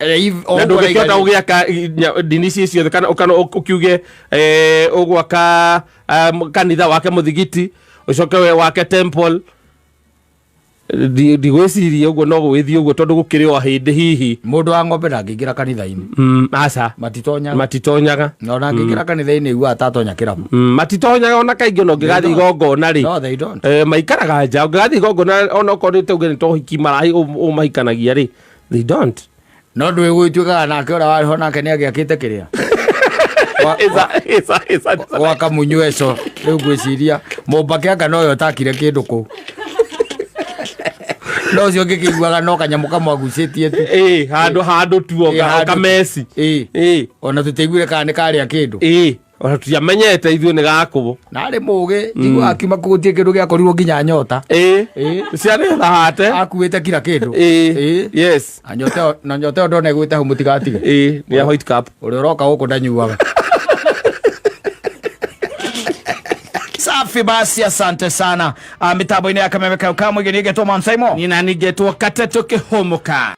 Na ndũngĩkĩhota gũgĩaka ndini ici ciothe kana ũkiuge ũgwaka kanitha wake mũthigiti, ũcoke we wake temple. Ndigwĩciria ũguo no gũgĩthiĩ ũguo tondũ gũkĩrĩ o hĩndĩ hihi. Mũndũ wa ng'ombe ndangĩingĩra kanitha-inĩ. Aca. Matitonyaga. Matitonyaga. Na ona angĩingĩra kanitha-inĩ iguaga atatonya kĩrabu. Matitonyaga ona kaingĩ ona ũngĩgathiĩ They don't. igongona rĩ. No, they don't. Maikaraga nja, ũngĩgathiĩ igongona ona okorwo nĩ tauge nĩ ta ũhiki marahi ũmahikanagia rĩ, they don't. No ndũĩ gũgĩtuĩkaga nake ũrĩa warĩ ho nake nĩ agĩakĩte kĩrĩa Gwaka mũnyweco rĩu ngwĩciria mũmbake anga noyo ũtakire kĩndũ kũu, no ũcio ngĩkĩiguaga no kanyamũ kamwe agucĩtie tu. Ĩĩ, handũ tu Ĩĩ, handũ tu. kameci. Ĩĩ. Ona tũtiaiguire kana nĩ karĩa kĩndũ. Ĩĩ, ona tutiamenyete ithuĩ nĩ gakũbũ. Na arĩ mũgĩ njigua akiuma kũu gũtirĩ kĩndũ gĩakorirwo nginya nyota. Ciarĩ thahate. Akuĩte kira kĩndũ. Na nyota na nyota ĩyo ndona ĩgwĩte hau mũtigatige. Ĩĩ, nĩ ya White Cup. Ũrĩa ũroka gũkũ ndanyuaga. Safi basi, asante sana. Mitambo-inĩ ya kameme kau ka mũingĩ nĩngetwo Mansaimo. Nina ningetwo Katetũ Kĩhũmũka.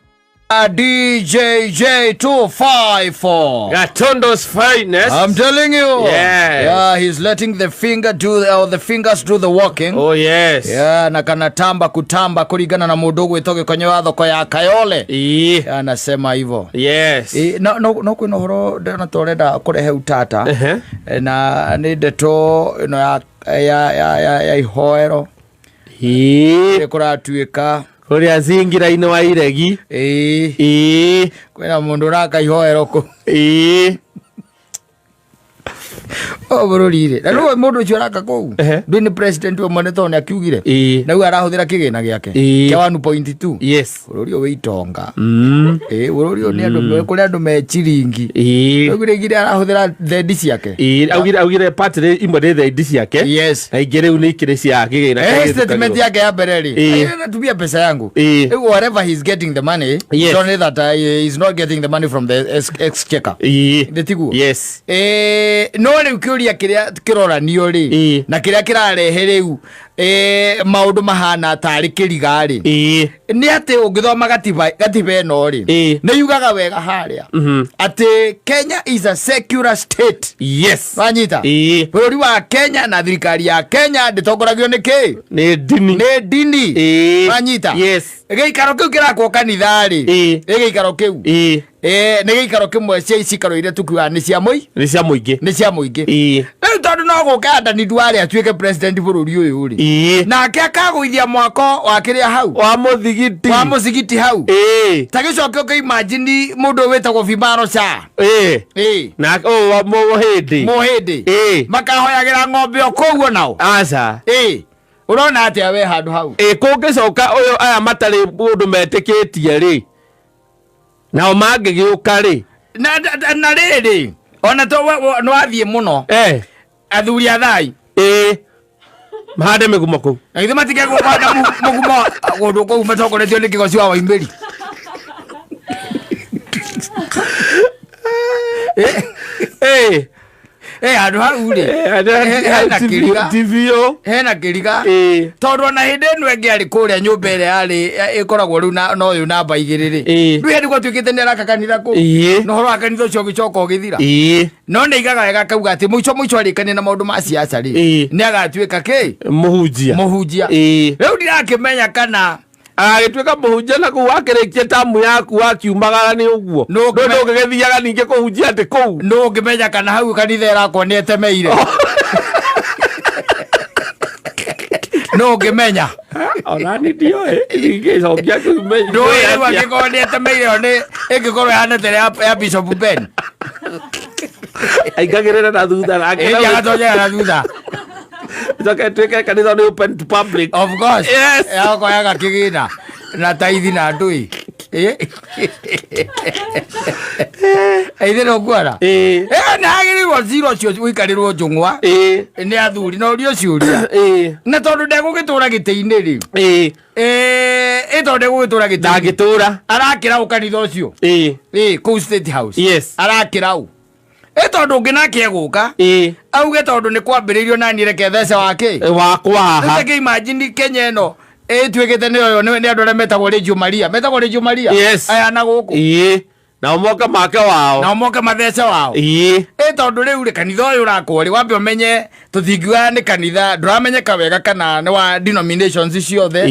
DJJ254. Gatundo's finest. I'm telling you. Yes. Yeah, he's letting the finger do or the fingers do the walking. Oh yes. Yeah, na kanatamba kutamba kulingana na mundu gwitwo Gikonyo wa thoko ya Kayole. Yeah, anasema hivyo. No, no, no kwina uhoro ndĩrona ta ũrenda kũrehe utata. Na nĩ ndeto ĩno ya ihoero. Kũratuĩka Kũrĩa zingira-inĩ wa iregi. Kwĩna mũndũ ũraka ihoero kũ. O bũrũri rĩ. Na rĩu mũndũ ũcio ũraka kũu. Ndũĩ nĩ president we mwene tondũ nĩ akiugire. Na rĩu arahũthĩra kĩgĩna gĩake. Kĩa 1.2. Bũrũri ũyũ wĩ itonga. Bũrũri ũyũ nĩ andũ kũrĩ andũ me chiringi. Augire igire arahũthĩra thendi ciake. Augire part rĩ imwe nĩ thendi ciake. Na ingĩ rĩu nĩ ikĩrĩ cia kĩgĩna kĩrĩa Statement gĩthukagĩrwo. yake ya mbere rĩ. Natumia pesa yangu. Rĩu whatever he's getting the money, it's only that he's not getting the money from the exchequer. Nĩ tiguo? No rĩu kĩũria kĩrĩa kĩroranio rĩ, na kĩrĩa kĩrarehe rĩu, maũndũ mahana tarĩ kĩriga rĩ, nĩ atĩ ũngĩthoma gatiba ĩno rĩ, nĩ yugaga wega harĩa atĩ Kenya is a secular state. Wanyita? Bũrũri wa Kenya na thirikari ya Kenya ndĩtongoragio nĩ kĩ? Nĩ ndini. Nĩ ndini. Wanyita? Gĩikaro kĩu kĩrakwo kanitha rĩ, nĩ gĩikaro kĩu. Nĩ gĩikaro kĩmwe cia icikaro iria tukiugaga nĩ cia mũi. Nĩ cia mũingĩ. Nĩ cia mũingĩ. Rĩu tondũ no gũke Adani Duale atuĩke president bũrũri ũyũ rĩ, nake akagũithia mwako wa kĩrĩa hau? Wa mũthigiti. Wa mũthigiti hau. Ta gĩcoke ũkĩ imagine mũndũ ũyũ wĩtagwo Vimaro Shah. Na ũyũ wa Mũhĩndĩ. Mũhĩndĩ. Makahoyagĩra ng'ombe o kũu onao. Aca. Ũrona atĩa we handũ hau? Kũngĩcoka ũyũ aya matarĩ mũndũ metĩkĩtie rĩ, nao mangĩgĩũka rĩ? Na rĩrĩ, ona to nĩ wathiĩ mũno. Athuri a thai. Mahande mĩgumo kũu. Na githĩ matikegwo kũhanda mũgumo kũndũ kũu matongoretio nĩ Kĩgoci wa Waimbĩri? Handũ hau rĩ, hena kĩriga. TVO. Hena kĩriga. Tondũ ona hĩndĩ ĩno ĩngĩ arĩ kũrĩa nyũmba ĩrĩa yarĩ, ĩkoragwo rĩu na ũyũ namba igĩrĩ rĩ. Rĩu hĩndĩ gwatuĩkĩte nĩ araka kanitha kũu. Na ũhoro wa kanitha ũcio ũgĩcoka ũgĩthira. No nĩ aigaga wega akauga atĩ mũico mũico arĩkania na maũndũ ma siasa rĩ, nĩ agatuĩka kĩ? Mũhunjia. Mũhunjia. Rĩu ndirakĩmenya kana Agagĩtuĩka mũhunjia na kũu wakĩrĩkia tamu yaku wakiumagara nĩ ũguo. Nũ ũngĩme- Nũ ndũngĩgĩthiaga ningĩ kũhunjia atĩ kũu. Nũ ũngĩmenya kana hau kanitha ĩrakwo nĩ etemeire. Nũ ũngĩmenya? Ona ni ndioĩ, ingĩcokia kĩu Ndũĩ rĩu angĩkorwo nĩ etemeire ĩyo nĩ ĩngĩkorwo ĩhana ta ĩrĩa ya Bishop Ben. Aingagĩrĩra na thutha nake. Ĩĩ, agatonyera na thutha. Coke ĩtuĩke kanitha nĩ open to public. Of course. Yes. Yakoyaga kĩgĩna na taithi na ndũĩ. Ithe no kuona. Na agĩrĩirwo cira ũcio ũikarĩrwo njũng'wa. Nĩ athuri na ũrio ciũria. Na tondũ ndegũgĩtũra gĩtĩ-inĩ rĩ. Ĩ tondũ ndegũgĩtũra gĩtĩ-inĩ. Ndangĩtũra. Arakĩra ũ kanitha ũcio? Kũu State House. Arakĩra ũ? Ĩ tondũ ũngĩ nake egũka. Auge tondũ nĩ kwambĩrĩirio na niĩ reke thece wa kĩ? Wakwa haha. Rĩu ta imagine Kenya ĩno ĩtuĩkĩte nĩ ũyũ nĩ andũ arĩa metagwo Reggio Maria. Metagwo Reggio Maria? Yes. Aya na gũkũ. Nao moke make wao. Nao moke mathece wao. Ĩ tondũ rĩu rĩ, kanitha ũyũ ũrakwo rĩ, wambe ũmenye tũtingiuga nĩ kanitha, ndũramenyeka wega kana nĩ wa denominations ciothe.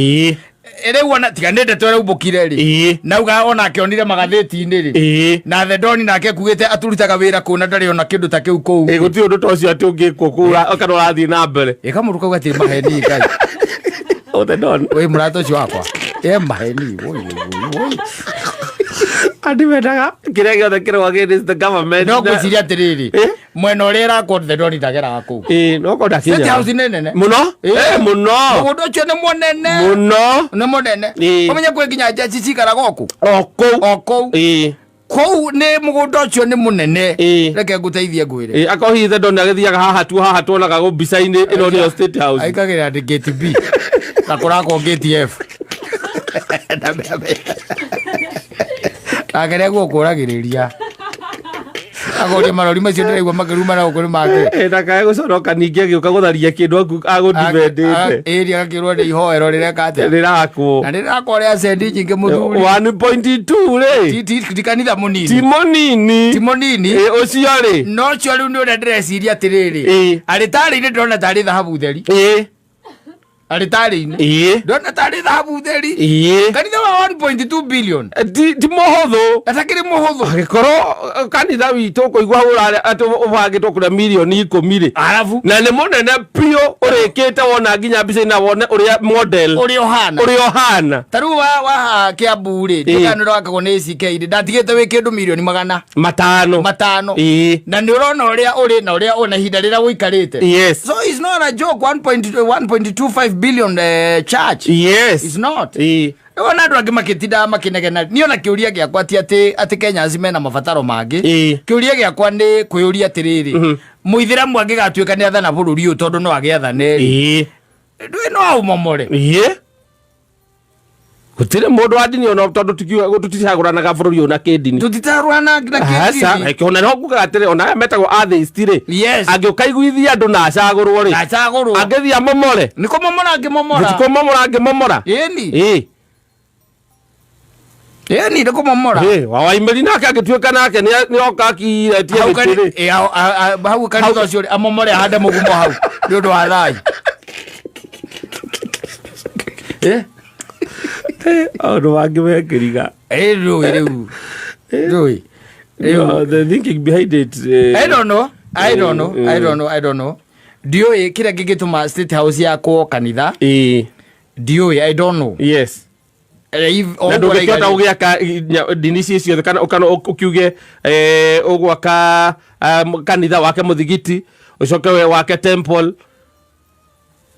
Rĩu ona tiga nĩ ndeto ĩraumbũkire rĩ, nauga onake onire magathĩti-inĩ rĩ, na The Don nake kugĩte aturutaga wĩra kũu na ndarĩ ona kĩndũ ta kĩu kũu. Gũtirĩ ũndũ ta ũcio atĩ ũngĩkwo kũu kana ũrathiĩ na mbere. Ĩ kamũndũ kau gatirĩ maheni Ngai. Oh, The Don. Wĩ mũrata ũcio wakwa e maheni, woi, woi, woi, woi. Andũ mendaga kĩrĩa gĩothe kĩrĩ against the government. No ngwĩciria atĩrĩrĩ, mwena ũrĩa ĩrakwo, The Don ndageraga kũu. No ko State ndakinya. House nĩ nene Mũno. Mũno. Mũgũnda ũcio nĩ mũnene. Mũno. Nĩ mũnene. Ũmenye kwĩ nginya njeci cikaraga o kũu. O kũu. O kũu. Kũu nĩ mũgũnda ũcio nĩ mũnene. Reke ngũteithie ngwĩre. Akorwo hihi The Don agĩthiaga haha tu, haha tuonaga gũ mbica-inĩ ĩno nĩyo State House. Aikagĩra ndĩ gate B na kũrakwo gate F. Nake nĩ egũkũragĩrĩria agoria marori macio ndĩraigua makĩruma na gũkũ nĩ make. Ndakae gũconoka ningĩ agĩũka gũtharia kĩndũ agũdibendĩte. Ĩri agakĩrwo nĩ ihoero rĩreka atĩa? Rĩrakwo. Na rĩrakwo rĩa cendi nyingĩ mũthuri. 1.2 rĩ. Ti kanitha mũnini. Ti mũnini. Ti mũnini. Ũcio rĩ. No ũcio rĩu nĩ ũrĩa ndĩreciria atĩrĩrĩ, arĩtarĩ-inĩ ndĩrona tarĩ thahabu theri. Arĩtarĩ-inĩ ndĩrona tarĩ thahabu theri. Kanitha wa 1.2 billion. Ti mũhũthũ. Atakĩrĩ mũhũthũ. Angĩkorwo kanitha witũ ũkũigua atĩ ũbangĩtwo kũrĩa mirioni 10 rĩ. Arabu. Na nĩ mũnene biũ ũrĩkĩte wona nginya mbica-inĩ wone ũrĩa model. Ũrĩa ũhana. Ũrĩa ũhana. Ta rĩu wa Kiambu rĩ, ndiũĩ kana nĩ ũrakagwo nĩ ACK rĩ, ndatigĩte wĩ kĩndũ mirioni magana 500. 500. Na nĩ ũrona ũrĩa ũrĩ na ũrĩa ũna ihinda rĩrĩa ũikarĩte. Yes. So it's not a joke, 1.25 billion church. Yes. It's not. Ona andũ angĩ makĩtindaga makĩnegena. Niĩ ona kĩũria gĩakwa ti atĩ Kenyans mena mabataro mangĩ. Kĩũria gĩakwa nĩ kwĩyũria atĩrĩrĩ, mũithĩramu angĩgatuĩka nĩ athana bũrũri ũyũ tondũ no agĩathane rĩ, ndũĩ no aũmomore. Gũtirĩ mũndũ wa ndini ona tondũ tũticagũranaga bũrũri ũyũ na kĩndini. Tũticagũranaga na kĩndini. Aca, ona no ngugaga atĩrĩ, ona aya metagwo atheist rĩ, Yes. angĩũka iguithia andũ na acagũrwo rĩ, Acagũrwo. angĩthiĩ amomore. Nĩ kũmomora angĩmomora. Nĩ kũmomora angĩmomora. Ĩni. Ĩni nĩ kũmomora. Wa Waimeri nake angĩtuĩka nake nĩ oka akiretie Hau mĩtĩ rĩ. Hau kanitha ũcio rĩ, amomore ahande mũgumo hau nĩ ũndũ wa thayũ. Maũndũ mangĩ mekĩriga. Rĩu, rĩu. Rĩu. No, the thinking behind it, I don't know. I don't know. I don't know. I don't know. Ndiũĩ kĩrĩa kĩngĩtũma State House yakwo kanitha. Ndiũĩ, I don't know. Yes. Na ndũngĩkĩhota gũgĩaka ndini ici ciothe kana ũkiuge ũgwaka kanitha wake mũthigiti, ũcoke we wake temple.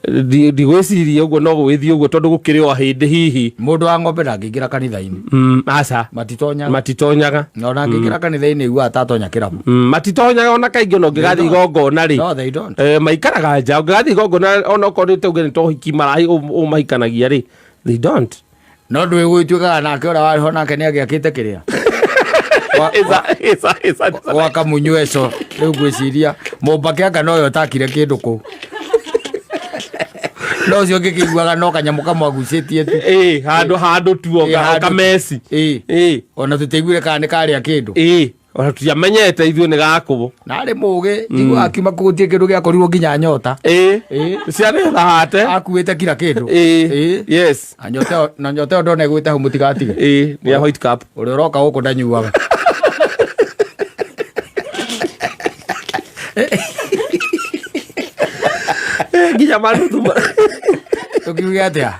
Ndigwĩciria ũguo no gũgĩthiĩ ũguo tondũ gũkĩrĩ o hĩndĩ hihi. Mũndũ wa ng'ombe ndangĩingĩra kanitha-inĩ. Aca. Matitonyaga. Matitonyaga. Na ona angĩingĩra kanitha-inĩ aiguaga ta atonya kĩrabu. Matitonyaga ona kaingĩ ona ũngĩgathiĩ igongona rĩ. No, they don't. Maikaraga nja, ũngĩgathiĩ igongona ona okorwo nĩ tuge nĩ ta ũhiki mahikanagia rĩ, they don't. No ndũĩ gũgĩtuĩkaga nake ũrĩa warĩ ho nake nĩ agĩakĩte kĩrĩa. Gwaka mũnyweco rĩu ngwĩciria mũmbake anga noyo ũtakire kĩndũ kũu. No ũcio ngĩkĩiguaga no kanyamũ kamwe agucĩtie tu. Handũ tu o kameci. Ona tũtiaiguire kana nĩ karĩa kĩndũ. Ona tũtiamenyete ithuĩ nĩ gakũbũ. Na arĩ mũgĩ, njiguaga akiuma kũu gũtirĩ kĩndũ gĩakorirwo nginya nyota. Ciarĩ thahate. Akuĩte kila kĩndũ. Yes. Na nyota ĩyo, na nyota ĩyo ndona ĩgwĩte hau mũtigatige. Nĩ ya White Cup. Ũrĩa ũroka gũkũ ndanyuaga. Nginya manuthu Tũkiuge atĩa?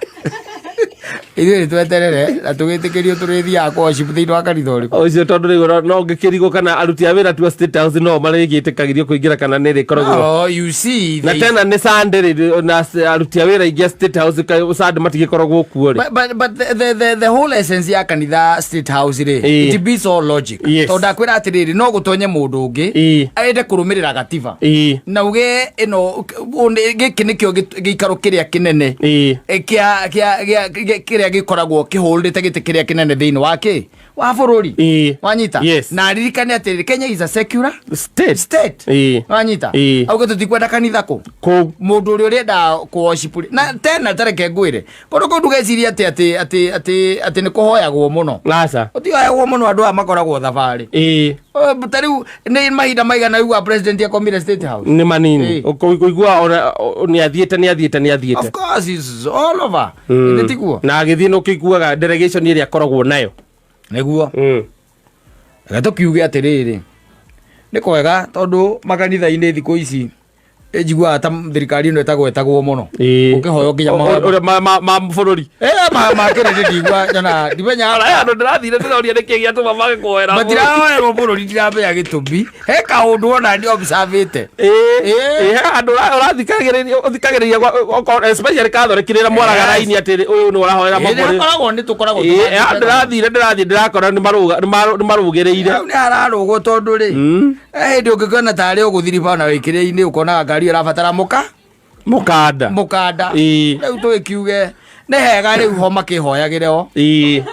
Ithuĩ nĩ tweterere na tũgĩtĩkĩrio tũrĩthiaga kwa worship thĩinĩ wa kanitha ũrĩkũ. Ũcio tondũ rĩu no ngĩkĩrigwo kana aruti a wĩra tu a State House no marĩgĩtĩkagĩrio kũingĩra kana nĩ rĩkoragwo. Oh, you see, Na they tena nĩ Sunday rĩ, na aruti a wĩra aingĩ a State House Sunday matigĩkoragwo kuo rĩ. But the whole essence ya kanitha State House rĩ, it beats all logic. Tondũ ndakwĩra atĩrĩrĩ, no gũtonye mũndũ ũngĩ, ende kũrũmĩrĩra gatiba. Na uge ĩno, gĩkĩ nĩkĩo gĩikaro kĩrĩa kĩnene. Kĩa Kĩrĩa gĩkoragwo kĩhũrĩte gĩtĩ kĩrĩa kĩnene thĩinĩ wa kĩ wa bũrũri. Wanyita? Yes. Na aririkane atĩrĩrĩ, Kenya is a secular state. State. Wanyita? Auge tũtikwenda kanitha kũ Kũu. Mũndũ ũrĩa ũrenda kũ worship rĩ, na tena tareke ngwĩre kũndũ kũu ndũgecirie atĩ atĩ atĩ atĩ atĩ nĩ kũhoyagwo mũno. Aca. Gũtihoyagwo mũno, andũ aya makoragwo thabarĩ. Ta rĩu nĩ mahinda maigana rĩu wa president akomire State House? Nĩ manini. Kũigua ona nĩ athiĩte, nĩ athiĩte, nĩ athiĩte. Of course, is all over. Nĩ tiguo? Na agĩthiĩ nĩ ũkĩiguaga delegation ĩrĩa akoragwo nayo. Nĩguo. Reke tũkiuge atĩrĩrĩ, nĩ kwega tondũ makanitha-inĩ thikũ ici njiguaga ta thirikari ĩno ĩtagwetagwo mũno. Ũkĩhoywo nginya mahoya Ũrĩa ma bũrũri. Makĩrĩ nĩ ndigua nyona ndimenya. Aya andũ ndĩrathire ndĩroria nĩkĩ gĩatũma mage kũhoera bũrũri. Matirahoerwo bũrũri, ndiramenya gĩtũmi. He kaũndũ ona ndi observĩte. Ĩĩ, he handũ ũrathikagĩrĩria, ũthikagĩrĩria especially Catholic rĩrĩa mwaraga raini atĩ ũyũ nĩ ũrahoera mabũrũri. Hakoragwo nĩ tũkoragwo Ĩĩ, handũ ndĩrathire ndĩrathiĩ ndĩrakora nĩ marũgĩrĩire. Hau nĩ hararũgwo tondũ rĩ, hĩndĩ ũngĩkĩona tarĩ ũgũthiriba na wĩkĩrĩ-inĩ ũkonaga ngari ĩrabatara mũka Mũkanda. Mũkanda. Rĩu tũgĩkiuge nĩ hega rĩu ho makĩhoyagĩre o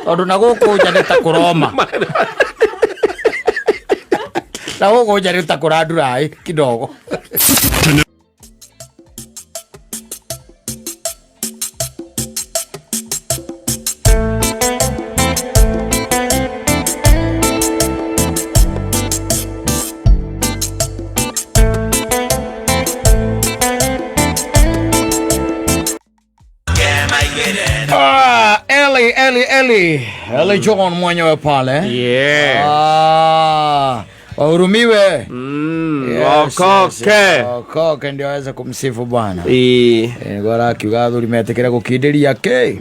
tondũ na gũkũ nja nĩ ta kũroma, na gũkũ nja nĩ ta kũranduraĩ kidogo. Ah, Eli, Eli, Eli, Eli John mwenyewe pale. Ah, wahurumiwe. Yes, Waokoke. yes. Waokoke ndio aweze kumsifu Bwana. Nĩguo arakiuga athuri metĩkĩre gũkindĩria kĩ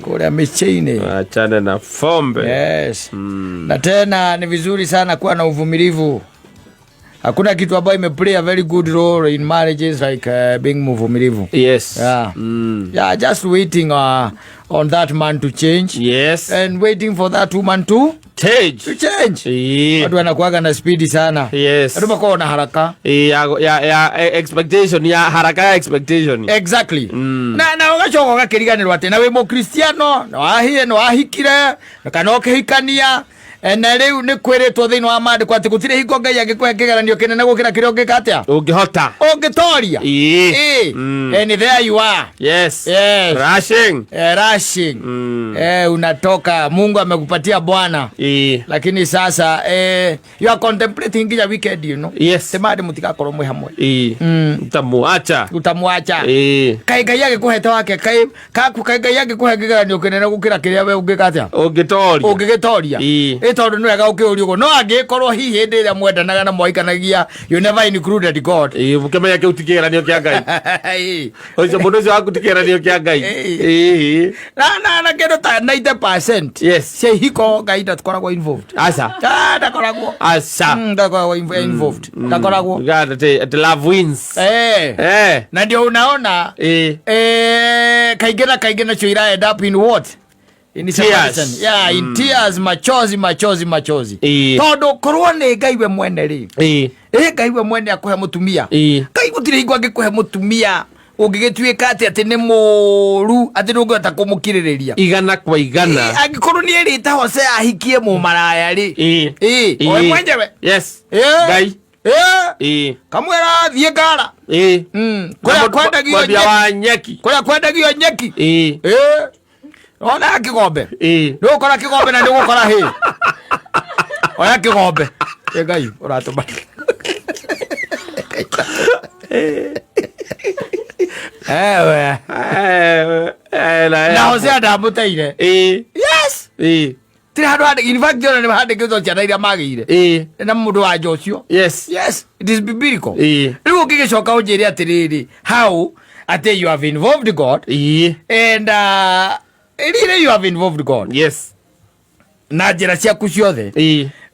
kũrĩa mĩciĩ-inĩ. Achane na fombe. Yes. Na tena ni vizuri sana kuwa na uvumilivu. Hakuna kitu ambayo imeplay a very good role in marriages like being mvumilivu. Yeah. Yeah, just waiting on that man to change. And waiting for that woman to Change. To change. Watu wanakuwaga na spidi sana. Watu wanakuwa na haraka. Ya expectation, ya haraka ya expectation. Exactly. Na ugacoka ũgakĩriganĩrwo atĩ na wĩ mũkristiano, na wahie, na wahikire, na kana ũkĩhikania. Na rĩu nĩ kwĩrĩtwo thĩinĩ wa maandĩko atĩ gũtirĩ hingo Ngai angĩkũhe kĩgeranio kĩnene gũkĩra kĩrĩa ũngĩka atĩa? Ũngĩhota. Ũngĩtoria. And there you are. Yes. Yes. Rushing. Rushing. Unatoka, Mungu amekupatia Bwana. Lakini sasa you are contemplating nginya weekend, you know. Yes. Sema hadi mutikakorwo mwi hamwe. Utamuacha. Utamuacha. Kai Ngai agĩkũhete wake, kai kaku kai Ngai angĩkũhe kĩgeranio kĩnene gũkĩra kĩrĩa we ũngĩka atĩa? Ũngĩtoria. Ũngĩgĩtoria. Tondũ nĩ wega ũkĩũrio ũguo. No angĩkorwo hihi hĩndĩ ĩrĩa mwendanaga na mwaikanagia, you never included God. Ũkĩmenya kĩu ti kĩgeranio kĩa Ngai. Ũcio mũndũ ũcio waku ti kĩgeranio kĩa Ngai. Na kĩndũ ta 90% Yes. cia ihiko Ngai ndakoragwo involved. Aca. Ndakoragwo. Aca. Ndakoragwo involved. Ndakoragwo. God, ati love wins. Na ndio unaona, kaingĩ na kaingĩ nacio ira end up in what? In Tears. separation. Yeah, in tears, machozi, machozi, machozi. Tondũ korwo nĩ Ngai we mwene rĩ. Ngai we mwene akũhe mũtumia. Ngai gũtirĩ hingo angĩkũhe mũtumia ũngĩgĩtuĩka atĩ nĩ mũru, atĩ ndũngĩhota kũmũkirĩrĩria. Igana kwa igana. Angĩkorwo nĩ erĩte Hosea ahikie mũmaraya rĩ. Oe mwenyewe. Yes. Ngai. Kamwĩra thiĩ ngara. Na Kũrĩa kwendagio mwendia nyeki. wa nyeki. Kũrĩa kwendagio nyeki. Ona kĩgombe. Nĩ ũgũkora kĩgombe na nĩ ũgũkora hĩ. Oya kĩgombe. Ngai, ũratũma. Ewe. Na Hosea ndamũteire. Yes. Tiri handũ handĩ, in fact, ona nĩ handĩkĩtwo ciana iria magĩire. Na mũndũ wa nja ũcio. Yes. Yes, it is biblical. Rĩu ũngĩgĩcoka ũnjĩre atĩrĩrĩ, how atĩ you have involved God. And really you have involved God. Yes. Na njĩra ciaku ciothe.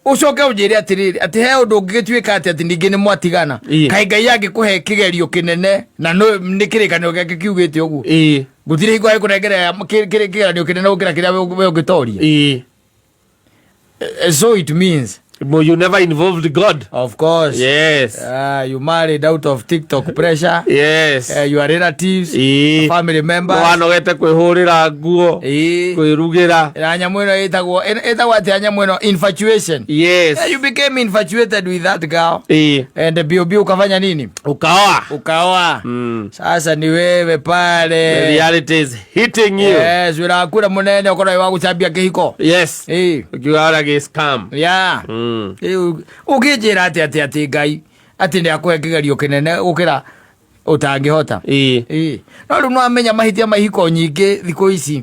Ũcoke ũnjĩre atĩrĩrĩ, atĩ he ũndũ ũngĩgĩtuĩka atĩ ningĩ nĩ mwatigana. Kaĩ Ngai angĩkũhe kĩgerio kĩnene na nĩ kĩrĩkanĩro gĩake kiugĩte ũguo. Gũtirĩ hingo agĩkũnengera kĩgeranio kĩnene gũkĩra kĩrĩa we ũngĩtoria. So it means You never involved God. Of course. Yes. You married out of TikTok pressure. Yes. Your relatives, family members. Wanogete kwihurira nguo, kwirugĩra. Na nyamũ ĩno ĩtagwo atĩa nyamũ ĩno? Infatuation. Yes. Yeah, you became infatuated with that girl. And BOB ukafanya nini? Ukaoa. Ukaoa. Sasa ni wewe pale. The reality is hitting you. Yes, wĩra mũnene ũkorwo wĩ wa gũcambia kĩhiko. Yes. Ukiuga ũrĩa gĩ scam. Yeah. Ũngĩnjĩra atĩ atĩ atĩ Ngai atĩ nĩ akũhe kĩgerio kĩnene gũkĩra ũtangĩhota. No rĩu nĩwamenya mahĩtia ma ihiko nyingĩ thikũ ici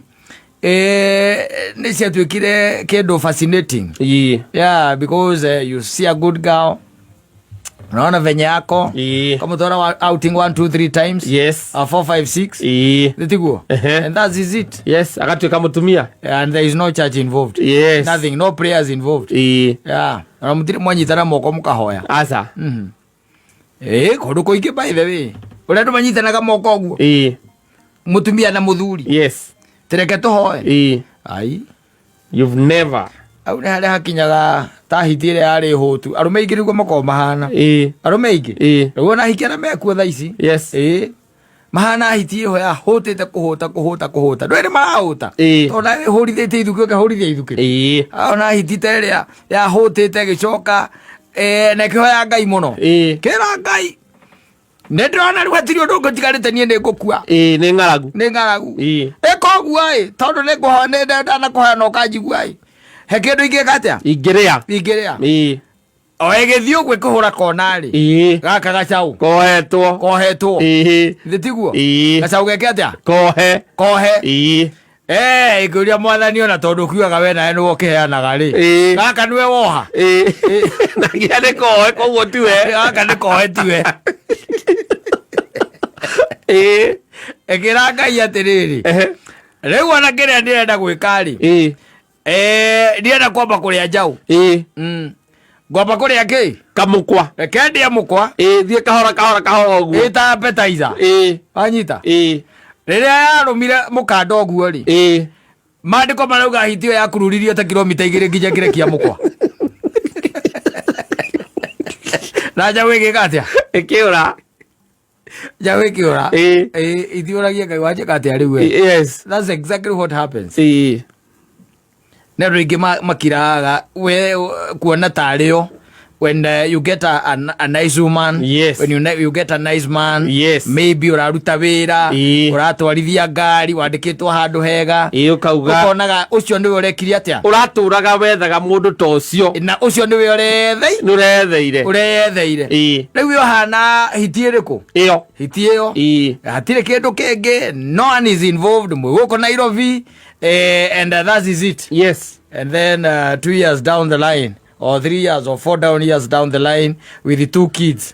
nĩ ciatuĩkire kĩndũ fascinating. Yeah, because you see a good girl, unaona venye yako kamũtwara outing 1 2 3 times. Yes. 4 5 6. Nĩtiguo? And that is it. Yes, agatuĩka mũtumia. And there is no church involved. Yes. Nothing, no prayers involved. Yeah. Na mũtirĩ mwanyitana moko mũkahoya. Aca. Kũndũ kũingĩ by the way. Ũrĩa andũ manyitanaga moko ũguo. Mũtumia na mũthuri. Yes. Tũreke tũhoe. Ai. You've never. Au nĩ harĩa hakinyaga ta hiti ĩrĩa yarĩ hũtu. Arũme aingĩ nĩguo makoragwo mahana. Arũme aingĩ. Rĩu ona ahikia arĩa mekuo thaa ici. Yes. Mahana hiti ĩyo yahũtĩte kũhũta kũhũta kũhũta. Ndũĩ nĩ marahũta. Tondũ nawe hũrithĩtie ithukĩ ũkahũrithia ithukĩ. Ona hiti ta ĩrĩa yahũtĩte ĩgĩcoka na ĩkĩhoya Ngai mũno. Kĩra Ngai. Nĩ ndĩrona rĩu hatirĩ ũndũ ũngĩ ũtigarĩte niĩ nĩ ngũkua. Nĩ ng'aragu. Nĩ ng'aragu. Ĩka ũguo ĩ, tondũ nĩ ngũhoya, nĩ ndanakohoya na ũkanjigua ĩ. He kĩndũ ingĩka atĩa? Ingĩrĩa. Ingĩrĩa. O ĩgĩthiĩ ũguo ĩkũhũra kona rĩ. Gaka gacaũ. Kohetwo. Kohetwo. Githĩ tiguo? Gacaũ geke atĩa? Kohe. Kohe. Ĩkĩũria mwathani ona tondũ ũkiugaga we nawe nĩwe ũkĩheanaga rĩ. Gaka nĩwe woha. Na nginya nĩ kohe koguo tiwe. Gaka nĩ kohe tiwe. Ĩkĩra Ngai atĩrĩrĩ. Rĩu ona kĩrĩa ndĩrenda gwĩka rĩ. Ndienda kwamba kũrĩa njaũ. Ngwamba kũrĩa kĩ? Kamũkwa. Reke ndĩe mũkwa. Thiĩ kahora kahora kahora ũguo. Ta appetizer. Wanyita? Rĩrĩa yarũmire mũkanda ũguo rĩ. Maandĩko marauga hiti ĩyo yakururirio ta kilomita 2 nginya kĩrekia mũkwa. Na njaũ ĩgĩka atĩa? Ĩkĩũra. Njaũ ĩkĩũra. Ithiũragia Ngai wanjĩka atĩa rĩu we? Yes. That's exactly what happens. Na andũ aingĩ makiraga we kuona tarĩo when you get a nice woman. Yes. When you get a nice man. Yes. Maybe ũraruta wĩra, ũratwarithia ngari, wandĩkĩtwo handũ hega. Ũkauga. Ũkonaga ũcio nĩwe ũrekire atĩa? Ũratũraga wethaga mũndũ ta ũcio. Na ũcio nĩwe ũrethei? Nĩ ũretheire. Ũretheire. Rĩu ũhana hiti ĩrĩkũ? Ĩyo. Hiti ĩyo. Hatirĩ kĩndũ kĩngĩ, no one is involved, mwĩ gũkũ Nairobi, and that is it. Yes. And then 2 years down the line, or 3 years or 4 down years down the line with the 2 kids,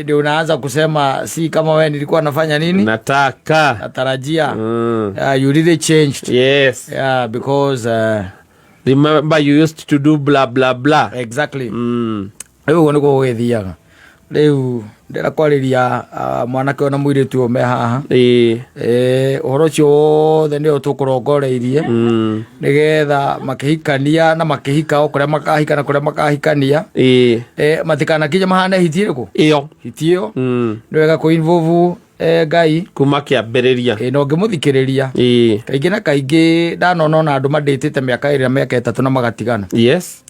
ndio unaanza kusema si kama wewe nilikuwa nafanya nini? Nataka. Natarajia. You really changed. Yes. Yeah, because remember you used to do blah blah blah. Exactly. Rĩu ũguo nĩguo gũgĩthiaga. Rĩu ndĩra kwarĩria mwanake ona mũirĩtu ũyũ me haha. Ũhoro ũcio wothe nĩo tũkũrongoreirie. Nĩgetha makĩhikania na makĩhika o kũrĩa makahika na kũrĩa makahikania. Matikanakinye mahane hiti ĩrĩkũ? Ĩyo. Hiti ĩyo. Nĩ wega kũ-involve Ngai kuma kĩambĩrĩria. Na ũngĩmũthikĩrĩria. Kaingĩ na kaingĩ ndanona ona andũ mandĩtĩte mĩaka ĩrĩ na mĩaka 3 na magatigana. Yes.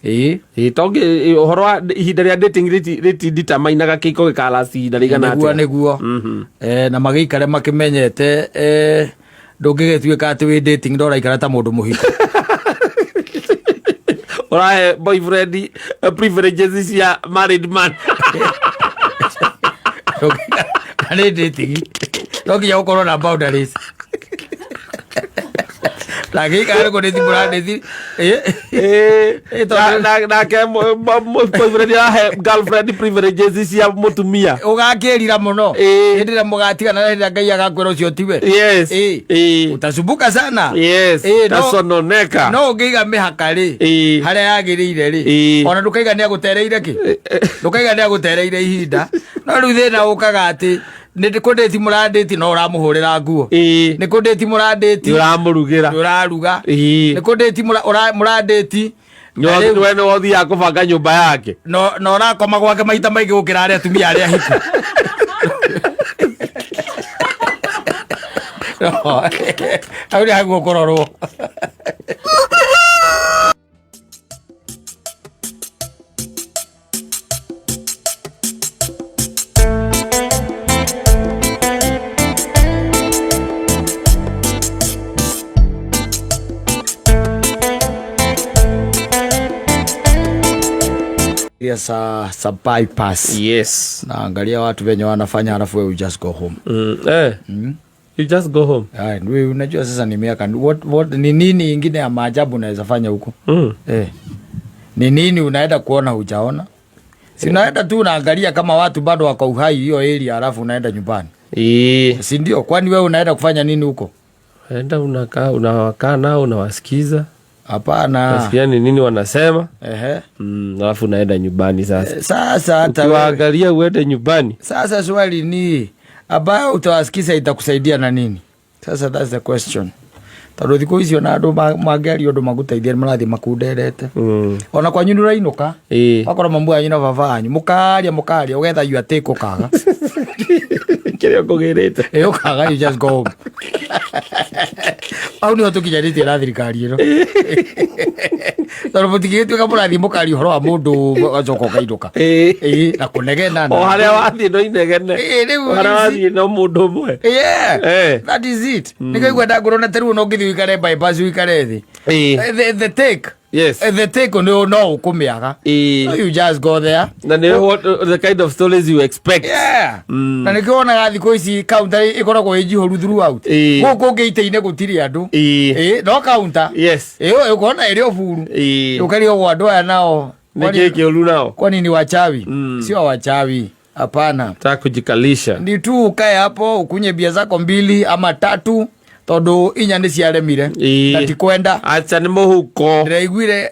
Tongi ũhoro wa ihinda rĩa dating rĩtinditamainaga kĩhiko gĩkalast ihinda rĩigana Nĩguo, atĩa? nĩguo. Na magĩikare makĩmenyete, ndũngĩgĩtuĩka atĩ wĩ dating ndoraikara ta mũndũ mũhiku. Ũrahe boyfriend privileges cia married man. Na nĩ dating. No nginya ũkorwo na boundaries. Na gĩikare kũ nĩ thimũ na nĩ Nake boyfriend arahe girlfriend privileges cia mũtumia. Ũgakĩrira mũno. Hĩndĩ ĩrĩa mũgatigana na hĩndĩ ĩrĩa Ngai agakwĩra ũcio tiwe. Yes. Utasumbuka sana. Yes. Tasononeka. No ũngĩiga mĩhaka rĩ, harĩa yagĩrĩire rĩ, ona ndũkaiga nĩ agũtereire kĩ? Ndũkaiga nĩ agũtereire ihinda. No rĩu thĩna ũkaga atĩ nĩ kũndĩti mũrandĩti no ũramũhũrĩra nguo. Nĩ kũndĩti mũrandĩti Nĩ ũramũrugĩra. Nĩ ũraruga. Nĩ kũndĩti mũrandĩti. We nĩ wothiaga kũbanga nyũmba yake. No na ũrakoma gwake maita maingĩ gũkĩra arĩa atumia arĩa hiku. No, hau nĩ haguo kũrorwo. Sa bypass. Yes. Naangalia watu venye wanafanya, halafu we just go home. You just go home. Ay, we unajua sasa ni miaka, what ni nini ingine ya maajabu unaweza fanya huko? Ni nini unaenda kuona hujaona? Si unaenda tu unaangalia kama watu bado wako uhai hiyo area, halafu unaenda nyumbani. Si ndio? Kwani wewe unaenda kufanya nini huko? Unaenda unakaa, unawakaa nao, unawasikiza. Hapana. Unasikia ni nini wanasema? Alafu unaenda nyumbani sasa. Sasa hata wewe. Ukiwaangalia uende nyumbani. Sasa swali ni ambayo utawasikiza itakusaidia na nini? Sasa that's the question. Tondũ thikũ icio na andũ mangĩaria ũndũ magũteithie nĩ marathiĩ makunderete. Ona kwanyu nĩ ũrainũka. Wakorwo mamu wanyu na baba wanyu, mũkaria, mũkaria, ũgetha you take ũkaga. Kĩrĩa ũkũgĩrĩte. Ũkaga, you just go home. Hau nĩho tũkinyanĩtie na thirikari ĩno. Tondũ mũtingĩgĩtuĩka mũrathiĩ mũkaria ũhoro wa mũndũ ũgacoka ũkainũka. Na kũnegena na O harĩa wathiĩ no inegene. Rĩu O harĩa wathiĩ no mũndũ ũmwe. Yeah. That is it. Nĩkĩo igua ndangũrwo na tarĩu no ũngĩthiĩ ũikare bypass ũikare thĩ. The take. The take no ũkũmĩaga. So you just go there. Na nĩ what the kind of stories you expect. Yeah. Na nĩkĩo wonaga thikũ ici counter ĩkoragwo ĩ njihũru throughout. Gũkũ ũngĩ itĩ-inĩ gũtirĩ andũ. No counter. Ũkona ĩrĩ o buru. Ũkarigwo andũ aya nao. Nĩ kĩĩ kĩũru nao? Kwani ni wachawi? Sio wachawi. Hapana. Nataka kujikalisha. Ni tu ukae hapo ukunye bia zako 2 ama 3 tondu inya nĩ ciaremire. Na ti kwenda. Acha nĩ mũhuko. Ndĩraiguire,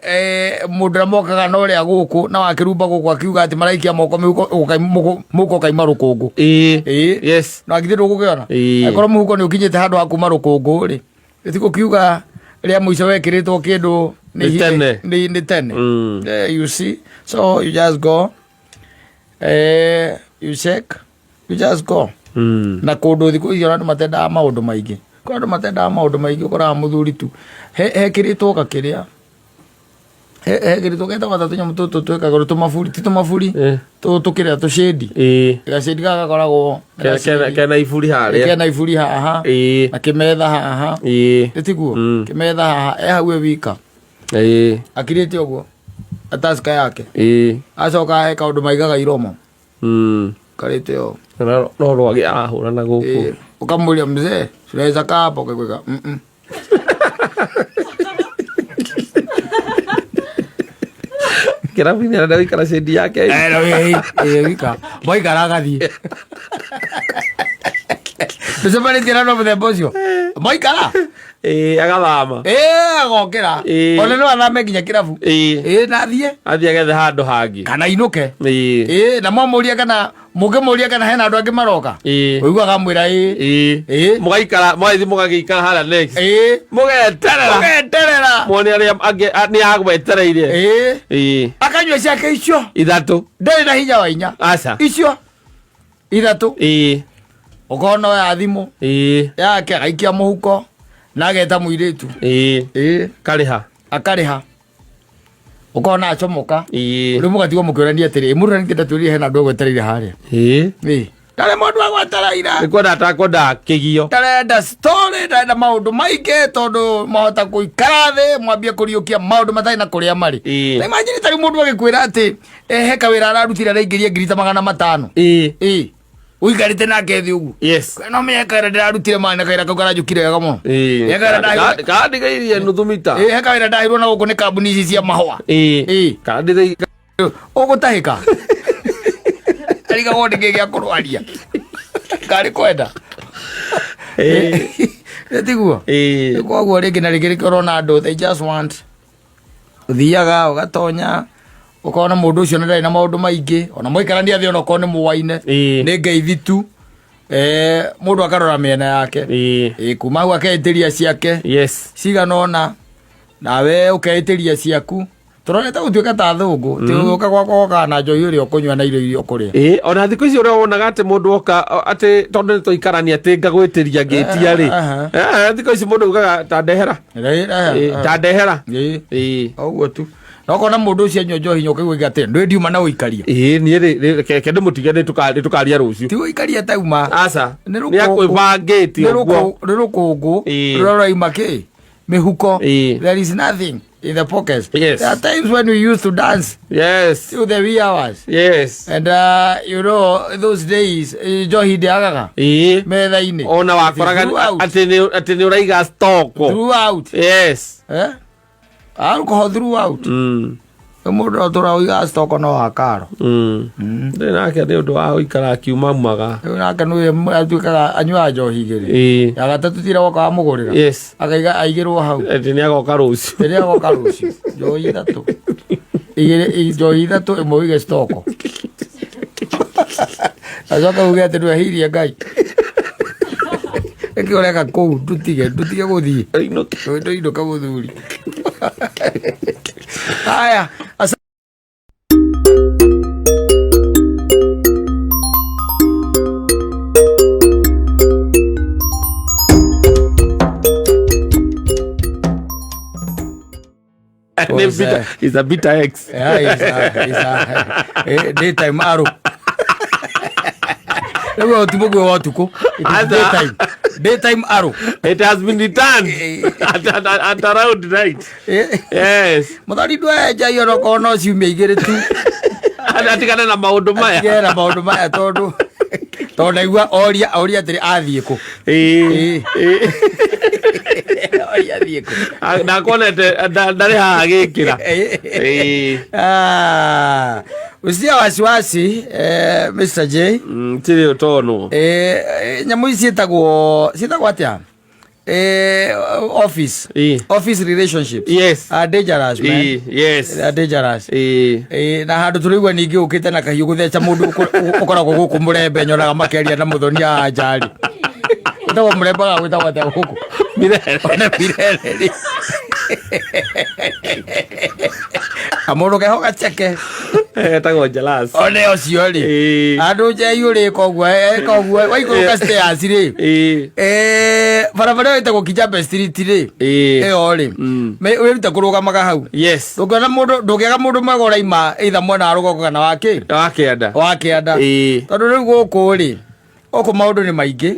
mũndũ ũrĩa mokaga na ũrĩa gũkũ na wakĩrumba gũkũ akiuga atĩ maraikia moko mũhuko ũkaima rũkũngũ. No githĩ ndũgũkĩona? Angĩkorwo mũhuko nĩ ũkinyĩte handũ ha kuma rũkũngũ rĩ, ĩtigũkiuga rĩa mũico wekĩrĩtwo kĩndũ Nĩ tene. nĩ tene. You see? So you just go. You check. You just go. Na kũndũ thikũ icio andũ matendaga maũndũ maingĩ. Kũrĩ andũ matendaga maũndũ maingĩ, ũkoraga mũthuri tu. Hekĩrĩtwo gakĩrĩa. Hekĩrĩtwo getagwo ta tũnyamũ tũtũ twĩkagĩrwo tũmaburi, ti tũmaburi? Tũkĩrĩa tũcĩndi. Gacĩndi gaka gakoragwo Kena iburi harĩa. Kena iburi haha. Na kĩmetha haha. Ĩ tiguo? Kĩmetha haha, e hau e wika. Akirĩte ũguo. Ataska yake. Acoka he kaũndũ maigaga iromo. Karĩte ũũ. Na no rwagĩ arahũra na gũkũ. Ũkamũria mzee, tunaweza kaa hapo? Ũkaigua, mm-mm. Kĩrabu-inĩ arenda gũikara cĩndi yake. No, wika. Mwaikara agathiĩ. Tũcemanĩtie na andũ a mũthemba ũcio. Mwaikara? Agathama. Agokĩra. Ona no athame nginya kĩrabu. Na athiĩ. Athiĩ agethe handũ hangĩ. Kana ainũke. Na mwamũria kana mũngĩmũria kana hena andũ angĩ maroka. Ũiguaga amwĩra. Mũgaikara, mũgathiĩ mũgagĩikara harĩa next. Mũgeterera. Mũgeterera. Muone arĩa angĩ, nĩ agwetereire. Akanyua ciake icio. 3. Ndarĩ na hinya wa 4. Aca. Icio. 3. Ũkona oya thimũ. Yake agaikia mũhuko na ageta mũirĩtu. Karĩha. Akarĩha. Ũkona acomoka. Rĩu mũgatigwo mũkĩũrania atĩrĩ, mũndũ nĩ ndatwĩrire hena andũ agwetereire harĩa. Ndarĩ mũndũ agwetereire. Nĩ kwenda atakwenda kĩgio. Ndarenda story, ndarenda maũndũ maingĩ tondũ mahota gũikara thĩ mwambie kũriũkia maũndũ matarĩ na kũrĩa marĩ. Ta imagine ta rĩu mũndũ agĩkwĩra atĩ, he kawĩra ararutire araingĩria ngiri ta magana matano. Ũikarĩte nake thĩ ũguo. No menye kawĩra ndĩrarutire mani na kawĩra kau karanjũkire wega mũno. He kawĩra ndahirwo- Kandigairie nuthu mita. He kawĩra ndahirwo na gũkũ nĩ kambuni ici cia mahũa. Kandigairie- Ũgũtahĩka. Arigagwo nĩ kĩ gĩa kũrwaria. Karĩ kwenda. Nĩ tiguo? Koguo rĩngĩ na rĩngĩ rĩngĩ ũrona andũ, they just want. Ũthiaga ũgatonya, ũkona mũndũ ũcio ndarĩ na maũndũ maingĩ, ona mwaikarania thĩ onokorwo nĩ mũwaine. Nĩ ngeithi tu. Mũndũ akarora mĩena yake. Kuma hau akeĩtĩria ciake. Cigana ũna, nawe ũkeĩtĩria ciaku. Tũrorete gũtuĩka ta thũngũ, ti ũka gwakwa wokaga na njohi ũrĩa ũkũnyua na irio iria ũkũrĩa. Ĩĩ, ona thikũ ici ũrĩa wonaga atĩ mũndũ oka atĩ tondũ nĩ tũikarania atĩ ngagwĩtĩria ngĩtia rĩ. Aha. Thikũ ici mũndũ ugaga ta ndehera. Ĩĩ, ta ndehera. Ĩĩ. Ũguo tu. Na ũkona mũndũ ũcio anyua njohi nyoka igua atĩ ndwĩ ndiuma na ũikaria. Ĩĩ, niĩ rĩ, reke ndĩmũtige, nĩ tũkaria rũciũ. Ti ũikaria tauma. Aca. Nĩ Nĩ rũkũngũ. akwĩbangĩte Nĩ ũguo. nĩ rũkũngũ rũrĩa rũraima kĩ mĩhuko. There is nothing in the pockets. There are times when we used to dance till the wee hours. And you know those days, njohi ndĩagaga metha-inĩ. Ona wakoraga Throughout. atĩ nĩ ũraiga stock. Throughout. Eh? Alcohol throughout. Mũndũ atũra ũigaga stock no wa karo. Ndĩ nake nĩ ũndũ wa gũikara akiumaumaga. Rĩu nake nĩwe atuĩkaga anyuaga njohi igĩrĩ. Ya gatatũ tira woka wamũgũrĩra. Akaiga aigĩrwo hau. Atĩ nĩ agoka rũciũ. Rĩrĩa agoka rũciũ. Njohi ithatũ. Igĩrĩ njohi ithatũ ĩmwe ũige stock. Acoka uge atĩ ndwehirie Ngai. Nĩkĩ ũreka kũu ndutige gũthiĩ. Ainũke. Ndũinũke mũthuri. Haya. Nĩ is a bitter ex. Yeah, he's a daytime arrow. Rĩu ti mũguĩ wa ũtukũ. It is Aca. daytime. Daytime arrow. It has been returned at around night. Yes. Mũthoni ndwenja iyo onokorwo no ciumia igĩrĩ tu. Atigane na maũndũ maya. Atigane na maũndũ maya tondũ ndaigua oria atĩrĩ athiĩ kũ. Ĩĩ. Ĩĩ. Oria athiĩ kũ. Ndakuonete ndarĩ haha agĩkĩra. Ĩĩ. Ah, usia wasiwasi, Mr. J. Tirĩ ũtonwo. Nyamũ ici ciĩtagwo atĩa? Office. Office relationships. Are dangerous, man. They are dangerous. Na handũ tũraigua ningĩ ũkĩte na kahiũ gũtheca mũndũ ũkoragwo gũkũ mũrembe nyonaga makĩaria na mũthoni haha njarĩ. Wĩtagwo mũrembe ga gwĩtagwo atĩa gũkũ? Mirere. Ona Mirere rĩ. Kamũndũ keho gaceke. Etagwo Jalas. One ũcio rĩ. Andũ njei ũrĩka ũguo, eka ũguo, waikũrũka stairs rĩ. Barabara ĩyo ĩtagwo Kijabe Street rĩ. Ĩyo rĩ. Wĩrute kũrũgamaga hau. Ndũngĩona mũndũ, ndũngĩaga mũndũ mwega ũraima either mwena wa rũgongo kana wa kĩ? Wa kĩanda. Wa kĩanda. Tondũ rĩu gũkũ rĩ, gũkũ maũndũ nĩ maingĩ.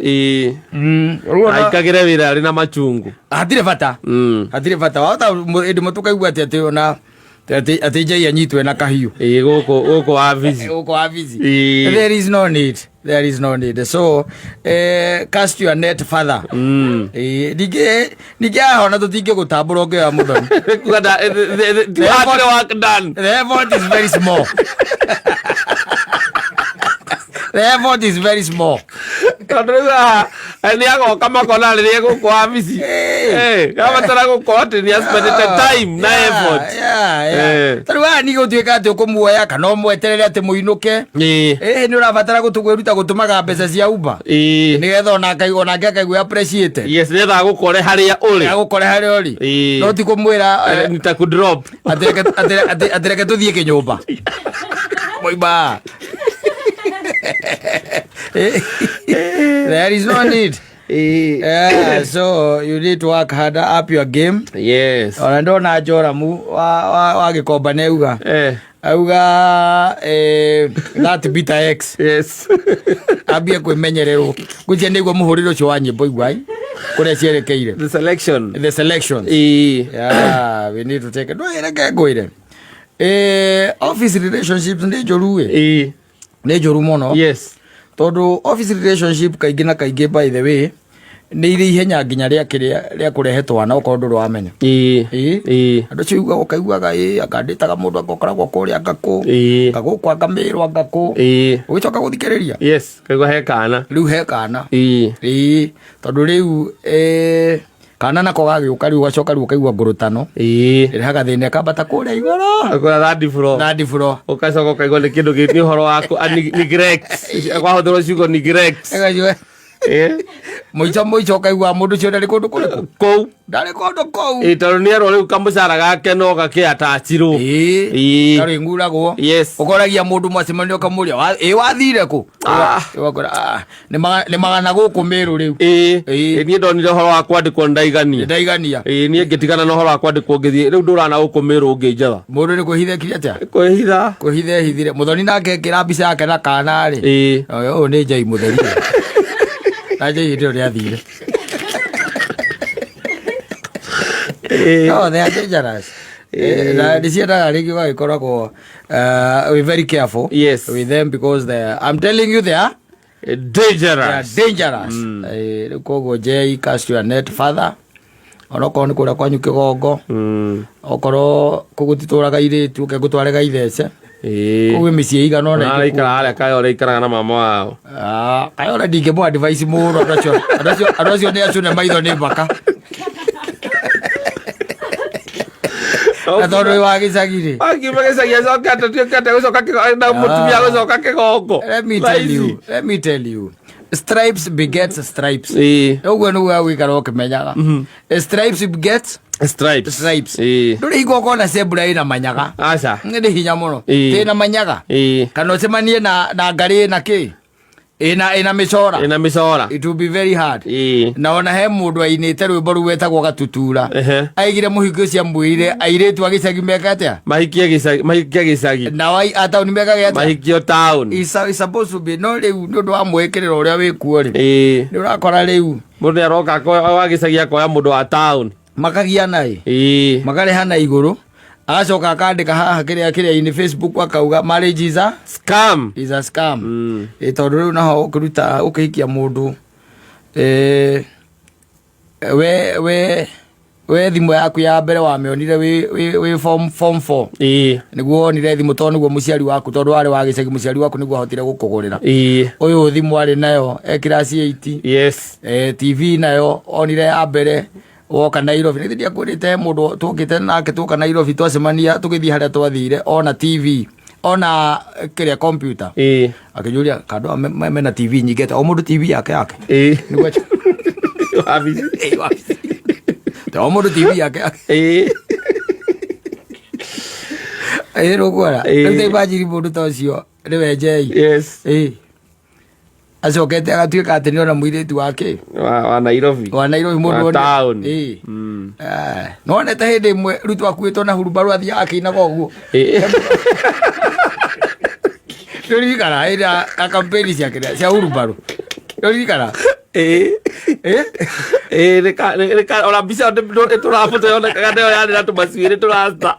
Rĩu ona- Aikagĩre wĩra arĩ na machungu. Hatirĩ bata. Hatirĩ bata. Wahota hĩndĩ ĩmwe tũkaigua atĩ ona atĩ njai anyitwe na kahiũ. Gũkũ wabici. Gũkũ wabici. There is no need. There is no need. So, cast your net further. Ningĩ haha ona tũtingĩgũtambũra ũngĩoya mũthoni. Kuga the hard work done. The effort is very small. The effort is very small. Tondũ rĩu haha nĩ agoka makona rĩrĩa gũkũ wabici. Abatara gũkorwo atĩ nĩ aspendete time na effort. Ta rĩu haha ningĩ gũtuĩka atĩ ũkũmuoya kana ũmweterere atĩ mũinũke. Nĩ ũrabatara kwĩruta gũtũmaga mbeca cia Uber. Nĩgetha onake akaigua appreciated. Yes, nĩgetha agũkore harĩa ũrĩ. Agũkore harĩa ũrĩ. No ti kũmwĩra, Nitakudrop. Atĩ reke tũthiĩ kĩnyũmba. Moima. There is no need. Yeah, so you need to work harder, up your game. Ona ndona Joramu wa Gĩkomba nĩ auga. Auga, that bitter ex. Ambie kwĩmenyererwo. Ngwĩciria nĩguo mũhũrĩre ũcio wa nyĩmbo igua, kũrĩa cierekeire. The selection. The selection. Yeah, we need to take it. Ndũĩ reke ngwĩre. Office relationships nĩ njũru ĩ. Nĩ njũru mũno. Tondũ office relationship kaingĩ na kaingĩ, by the way, nĩ irĩ ihenya nginya rĩa kĩrĩa rĩa kũrehe twana okorwo ndũrĩ wamenya. Andũ acio ugaga ũkaiguaga akandĩtaga mũndũ anga ũkoragwo kũrĩa anga kũ. Anga gũkũ anga mĩrũ anga kũ. Ũgĩcoka gũthikĩrĩria. Yes, kaigua he kana. Rĩu he kana. Tondũ rĩu kana nako gagĩũka rĩu ũgacoka rĩu ũkaigua ngũrũtano. Ĩrehaga thĩna ĩkambata kũrĩa igũrũ. Akora third floor. Third floor. Ũgacoka ũkaigua nĩ kĩndũ nĩ ũhoro wa neglect. Kwahũthĩrwo ciugo neglect. Ĩgacoka. Mũico mũico ũkaigua mũndũ ũcio ndarĩ kũndũ kũrĩkũ? Kũu. Ndarĩ kũndũ kũu. Ĩ, tondũ nĩ erwo rĩu kamũcara gake no gakĩatachirwo. Ĩĩ. Ĩĩ. Ndarĩ nguragwo. Yes. Ũkoragia mũndũ mwacemanio ũkamũria, "Ĩ wathire kũ?" Ah. Ũgakora, "Ah, nĩ magana gũkũ Mĩrũ rĩu." Ĩĩ. Ĩĩ. Ĩ, niĩ ndonire ũhoro wa kwandĩkwo ndaigania. Ndaigania. Ĩĩ, niĩ ngĩtigana na ũhoro wa kwandĩkwo ngĩthiĩ rĩu ndũrana gũkũ Mĩrũ ngĩnjetha. Mũndũ nĩ kwĩhitha ekire atĩa? Kwĩhitha. Kwĩhitha ehithire. Mũthoni nake ekĩra mbica yake na kana rĩ. Ĩĩ. Ũyũ nĩ Njai mũtheri. Na Njai hĩndĩ ĩyo nĩathire. Ĩĩ. No, they are dangerous. Na nĩ ciendaga rĩngĩ ũgagĩkoragwo we very careful Yes. with them because they are, I'm telling you they are Dangerous. They are dangerous. Rĩu koguo Jay, cast your net further. Onokorwo nĩ kũrĩa kwanyu kĩgongo, okorwo kũu gũtitũraga irĩtu, ũke ngũtware gaithece. Ĩĩ. Kũu gwĩ mĩciĩ ĩigana ũna ĩngĩkuo. Araikara harĩa Kayore ikaraga na mama wao. Ah, Kayore ndingĩmũ advice mũno andũ acio andũ acio nĩ acune maitho nĩ mbaka. Na tondũ wĩ wa gĩcagi rĩ. Akiuma gĩcagi acokete tuĩkete gũcoka na mũtumia gũcoka kĩgongo. Let me tell you, let me tell you. Stripes begets stripes. Ĩĩ. Ũguo nĩguo agũikara ũkĩmenyaga. Stripes begets Stripes. stripes. Ĩĩ. Ndũrĩ hingo ũkona zebra ĩna manyaga. Aca. Nĩ hinya mũno. Ĩĩ. Ĩna manyaga. Ĩĩ. Kana ũcemanie na ngarĩ ĩna kĩ? Ĩna mĩcora. Ĩna mĩcora. It will be very hard. Ĩĩ. Na ona he mũndũ ainĩte rwĩmbo rũu wetagwo gatutura. Ehe. Aigire mũhiki ũcio amwĩrire airĩtu a gĩcagi meka atĩa? Mahikie gĩcagi, mahikie gĩcagi. Nao a taũni mekage atĩa? Mahikio town. Is supposed to be no rĩu nĩ ũndũ wa mwĩkĩrĩro ũrĩa wĩkuo rĩ. Ĩĩ. Nĩ ũrakora rĩu Mũndũ nĩ aroka wa gĩcagi akoya mũndũ wa town. Makagiana ĩ. Ĩĩ. Makarĩhana igũrũ agacoka akandĩka haha kĩrĩa kĩrĩa-inĩ Facebook akauga marriage is a Scam. Is a scam. Ĩ tondũ rĩu naho ũkĩruta ũkĩhikia mũndũ we thimũ yaku ya mbere wamĩonire wĩ form 4. Ĩĩ. Nĩguo wonire thimũ tondũ nĩguo mũciari waku tondũ warĩ wa gĩcagi mũciari waku nĩguo ahotire gũkũgũrĩra. Ĩĩ. Ũyũ thimũ arĩ nayo e class 8. Yes. TV nayo onire ya mbere woka Nairobi. Nĩ ndiakwĩrĩte he mũndũ twokĩte nake twoka Nairobi twacemania tũgĩthiĩ harĩa twathire ona TV ona kĩrĩa computer. Ĩĩ. Akĩnjũria kando mena TV nyingĩ atĩa? O mũndũ TV yake yake. Ĩĩ. Nĩguo Wabici. Ĩĩ, wabici. O mũndũ TV yake yake. Ĩĩ. Ĩĩ rũkuona. Ĩĩ. Rĩu ta imagine mũndũ ta ũcio nĩwe Njei. Yes. Ĩĩ. Acokete agatuĩka atĩ nĩona mũirĩtu wake Wa Nairobi. Wa Nairobi mũndũ Wa town. Ĩĩ. Nĩwonete hĩndĩ ĩmwe Ruto akuĩtwo na hurumbarũ athiaga akĩinaga ũguo? Ĩĩ. Nĩũririkana hĩndĩ ya kampeni ciake cia hurumbarũ? Nĩũririkana? Ĩĩ. Ĩĩ? Ĩĩ, ona mbica ĩyo tũrabuta yonekaga nĩyo yarĩ na tũmacuĩrĩ tũrasta.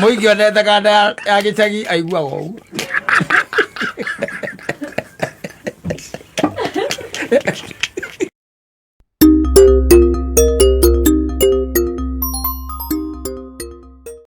Mũingĩ onete kanda ya gĩcagi aiguaga ũguo.